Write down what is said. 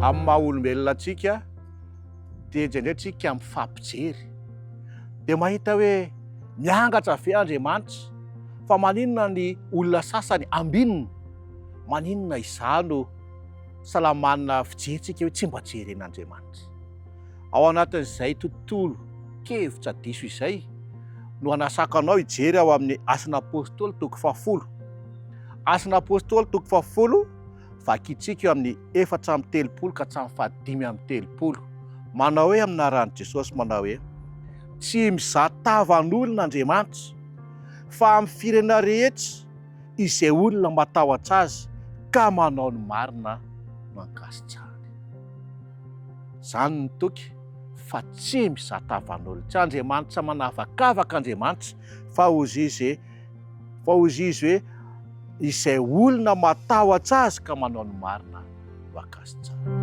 Amin'ny maha olombelona antsika dia indraindray tsika mifampijery dia mahita hoe miangatra ve Andriamanitra fa maninona ny olona sasany ambinina, maninona izaho no salamanina fijerintsika hoe tsy mba jeren'Andriamanitra. Ao anatin'izay tontolo kevitra diso izay no anasako anao hijery ao amin'ny Asan'ny Apostoly toko fahafolo. Asan'ny Apostoly toko fahafolo, vakintsika eo amin'ny 34 ka hatramin'ny faha-35. Manao hoe amin'ny anaran'i Jesosy manao hoe, Tsy mizaha tavan'olona Andriamanitra, fa amin'ny firenena rehetra izay olona matahotra Azy ka manao ny marina no ankasitrahany. Izany ny toky fa tsy mizaha tavan'olona. Tsy Andriamanitra manavakavaka Andriamanitra fa hozy Izy fa hozy Izy hoe izay olona matahotra Azy ka manao ny marina no ankasitrahany.